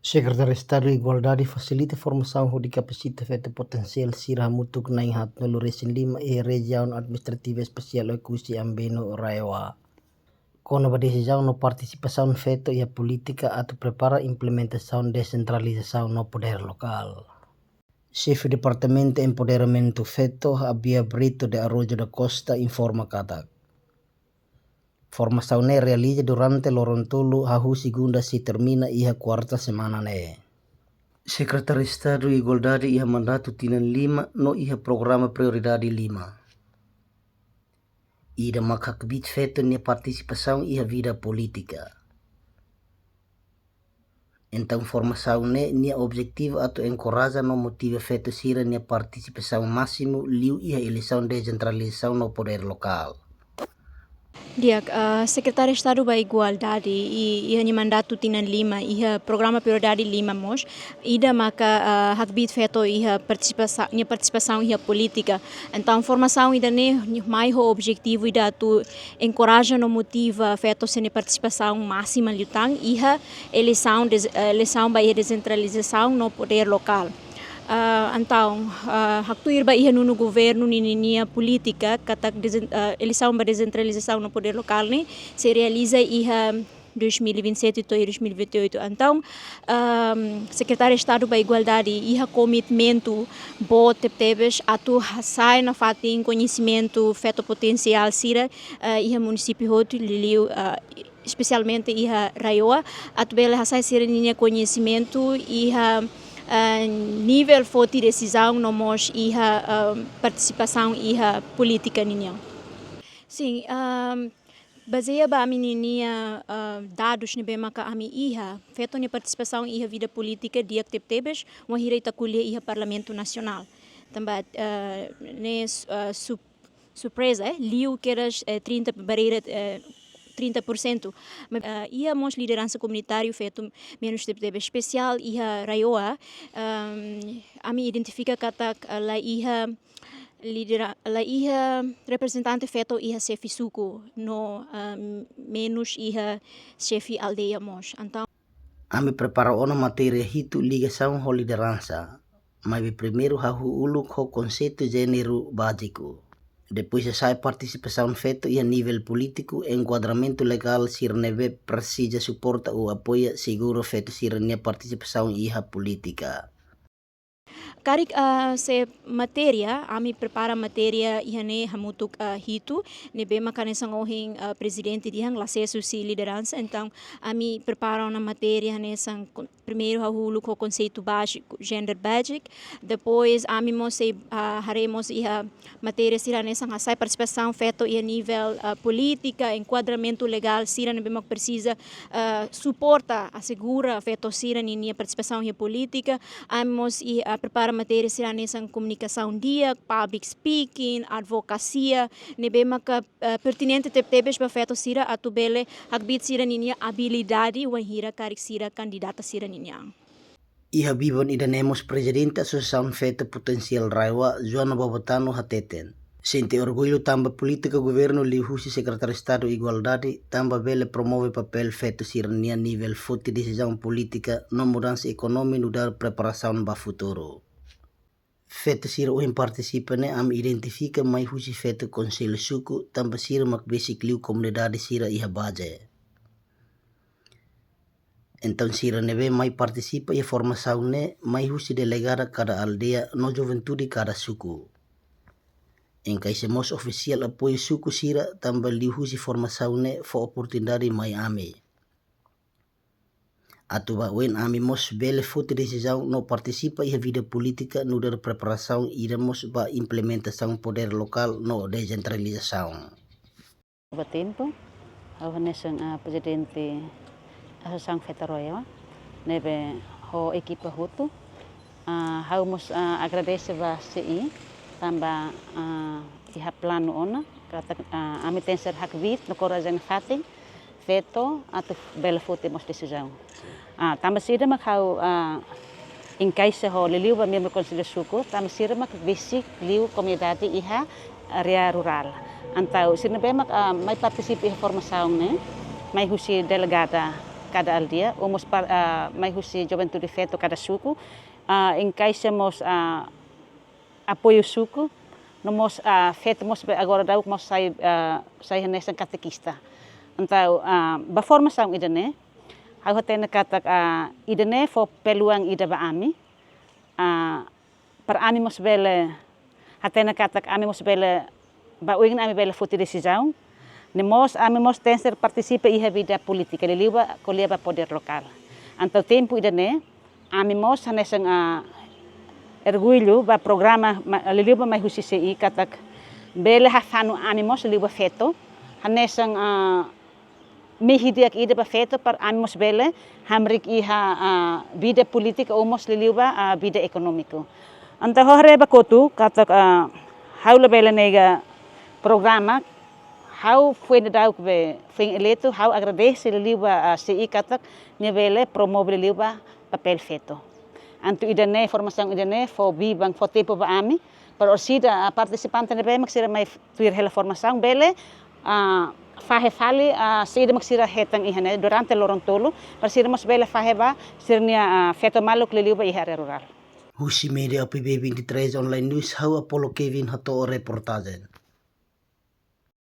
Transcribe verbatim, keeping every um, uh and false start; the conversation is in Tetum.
Sekretáriu Estadu Igualdade fasilita formasaun hodi kapasita feto potensiál sira hamutuk na'in haatnulu resin lima iha Rejiaun Administrativa Espesiál Oekusi Ambeno RAEOA kona-ba desizaun no partisipasaun feto iha polítika atu prepara implementasaun desentralizasaun no podér lokál. Xefe Departamentu Empoderamentu Feto, Abia Brito de Araújo da Costa, informa katak formasaun ne'e realiza durante loron tolu, hahú segunda sei termina iha kuarta semana ne'e. Sekretáriu Estadu Igualdade iha mandatu tinan lima no iha programa prioridade lima. Ida maka hakbiit feto nia partisipasaun iha vida polítika. Entaun formasaun ne'e nia objetivu atu enkoraja no motiva feto sira-nia partisipasaun másimu liu iha eleisaun desentralizasaun no podér lokál. Di'ak, ah, Sekretáriu Estadu ba Igualdade i, iha nia mandatu tinan lima, iha programa prioridade lima mós, ida maka, ah, hakbiit feto iha partisipasaun, nia partisipasaun iha polítika. Entaun formasaun ida-ne'e mai ho objetivu ida atu enkoraja no motiva feto sira-nia partisipasaun másima liután iha eleisaun des-, eh, eleisaun ba iha desentralizasaun no podér lokál. Ah, entaun, ah, haktuir tuir ba iha nonu governu ninia polítika katak desen-, ah, eleisaun ba desentralizasaun no podér lokál ne'e sei realiza iha dois mil e vinte e sete to'o dois mil e vinte e oito. Entaun, ahm, Sekretáriu Estadu ba Igualdade iha komitmentu boot tebetebes atu hasai nafatin koñesimentu feto potensiál sira, eh, iha munisípiu hotu liuliu, eh, espesialmente iha RAEOA, atu bele hasai sira-ninia koñesimentu iha, eh, nivel foti desizaun no mós iha, eh, partisipasaun iha polítika ninian. Sin, ahm, bazeia ba ami ninia, ah, dadus ne'ebé maka ami iha, feto nia partisipasaun iha vida polítika di'ak tebetebes, wainhira ita ko'alia iha Parlamentu Nasionál. Tanba, ah, ne'e, ah, sup-, surpreza, eh, liu kedas, eh, trinta, bareira, eh, trinta por cento. Ma, ah, iha mós lideransa komunitáriu feto menus tebetebes, espesiál iha RAEOA, ahm, ami identifika katak, ah, la iha lidera-, la iha reprezentante feto iha xefe suku no, ah, menus iha xefe aldeia mós. Entaun ami prepara ona matéria hitu ligasaun ho lideransa, maibé primeiru hahú uluk ho konseitu jéneru báziku. Depois hasa'e partisipasaun feto iha nivel polítiku, enkuadramentu legál sira ne'ebé presiza suporta ou apoia segura feto sira-nia partisipasaun iha polítika. Karik, ah, se matéria, ami prepara matéria iha ne'e hamutuk, ah, hitu, ne'ebé maka hanesan ohin, ah, prezidente dehan la sees husi lideransa, entaun ami prepara ona matéria hanesan kon-, primeiru hahú uluk ho konseitu báziku, gender basic, depois ami mós sei, ah, haree mós iha matéria sira hanesan hasa'e partisipasaun feto iha nivel, ah, polítika, enkuadramentu legál sira ne'ebé mak presiza, ah, suporta, asegura feto sira ninia partisipasaun iha polítika. Ami mós iha, ah, prepara matéria sira hanesan komunikasaun di'ak, public speaking, advokasia, ne'ebé maka, ah, pertinente tebetebes ba feto sira atu bele hakbiit sira ninia abilidade wainhira karik sira kandidata sira ninian. Iha biban ida-ne'e mós Prezidente Asosiasaun Feto Potensiál RAEOA, Joana Bobotano hateten, sente orgullu tanba polítika governu liuhusi Sekretáriu Estadu Igualdade tanba bele promove papél feto sira-nia nivel foti desizaun polítika no mudansa ekonomia nu'udar preparasaun ba futuru. Feto sira ohin partisipa ne'e ami identifika mai husi feto konsellu suku tanba sira mak besik liu komunidade sira iha baze. Entaun sira ne'ebé mai partisipa iha formasaun ne'e mai husi delegada kada aldeia no juventude kada suku. Enkaixa mós ofisiál apoiu suku sira tanba liuhusi formasaun ne'e fó oportunidade mai ami atu ba oin ami mós bele foti desizaun no partisipa iha vida polítika nu'udar preparasaun ida mós ba implementasaun podér lokál no desentralizasaun. Ba tempu, ha'u hanesan, ah, Prezidente Asosiasaun Feto RAEOA, ne'ebé ho ekipa hotu. Ah, ha'u mós, ah, agradese ba C I tanba, ah, iha planu ona, katak, ah, ami tenke ser hakbiit no korajen fatin feto atu bele foti mós desizaun. Ah, tanba sira mak ha'u, ah, enkaixa ho liuliu ba membru konsellu suku, tanba sira mak besik liu komunidade iha área rurál. Entaun sira ne'ebé mak, ah, mai partisipa iha formasaun ne'e, mai husi delegada kada aldeia, ou mós par, ah, mai husi juventude feto kada suku, ah, enkaixa mós, ah, apoiu suku, no mós, ah, feto mós be agora daudauk mós sai, ah, sai hanesan katekista. Entaun, ah, ba formasaun ida-ne'e, ha'u hatene katak, ah, ida-ne'e fó peluang ida ba ami, ah, para ami mós bele hatene katak ami mós bele, ba oin ami bele foti desizaun, no mós ami mós tenke partisipa iha vida polítika, liuliu ba ko'alia ba podér lokál. Entaun tempu ida-ne'e, ami mós hanesan, ah, orgullu ba programa, ma-, liuliu ba mai husi C I katak bele hafanu ami mós liuliu ba feto, hanesan, ah, mehi di'ak ida ba feto para ami mós bele hamriik iha, ah, vida polítika ou mós liuliu ba, ah, vida ekonómiku. Entaun ha'u haree ba kotuk katak, ah, ha'u labele nega programa, ha'u foin daudauk be foin eleitu, ha'u agradese liuliu ba, ah, C I katak nia bele promove liuliu ba papél feto. Entaun ida-ne'e, formasaun ida-ne'e fó biban, fó tempu ba ami, para orsida, ah, partisipante ne'ebé mak sira mai tuir hela formasaun bele, ah, fahe fali, ah, saida mak sira hetan iha ne'e durante loron tolu, para sira mós bele fahe ba sira-nia, ah, feto maluk liuliu ba iha área rurál. Husi média O P B vinte e três Online News, ha'u Apollo Kevin hato'o reportajen.